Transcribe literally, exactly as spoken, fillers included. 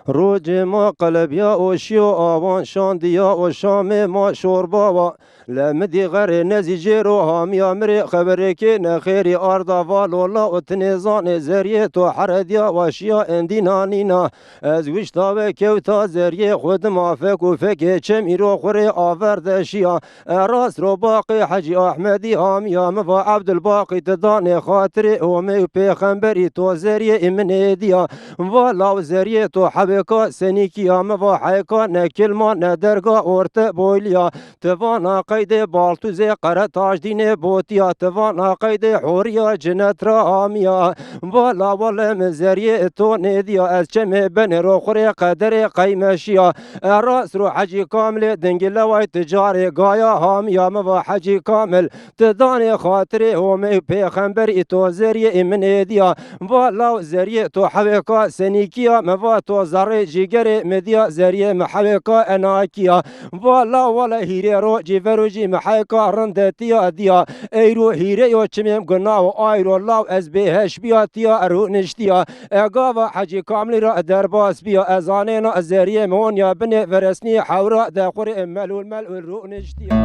Rocê ma qelebiya o şiyo awan şandiya o şamê ma şorba wa. Lemidî xerê nezî jêro hamiya mi rê xeberêkê nexêrî arda valo la û ti nêzanê zeriyê to herediya wa şiya endî nanîna. Ez wişta ve kewta zeriyê xwu dima fek û fekê çemîro xwu rê aver de şiya. Erast ro baqê Hecî Ahmedî hamiya mi va Ebdulbaqî ti danê xatirê Homê û pêxemberî to zeriyê î min êdiya. Va law zeriyê to hewêka senîkî ya mi va heyka ne kilma ne derga orte boylî ya. Ti vana qeydê Baltûzê Qere Tajdînê botî ya, ti vana qeydê Horiya Cinet ra amî ya. Va la wele mi zeriyê to nêdî ya, ez çemê benê ro xwu rê qederê qeymeşî ya. Erast ro Hecî Kamilê Dingileway ti carê gaya hamî ya mi va Hecî Kamil, ti danê xatirê Homê û pêxemberî to zeriyê î min êdî ya. Va law zeriyê to hewêka senîkî ya, mi va to zerrê cîgerê mi dîya, zeriyê mi hewêka enakî ya. Va law wele hîrê ro cîverojî mi heyka rindetî ya dîya. Eyro hîrê yo çimêm guna û ayro law ez bêheş bîya tîya rûniştî ya. E gava Hecî Kamilî ra derbas bîya, ez anêna zeriyê mi onya binê veresnî hewra de xwu rê melûl melûl rûniştî ya.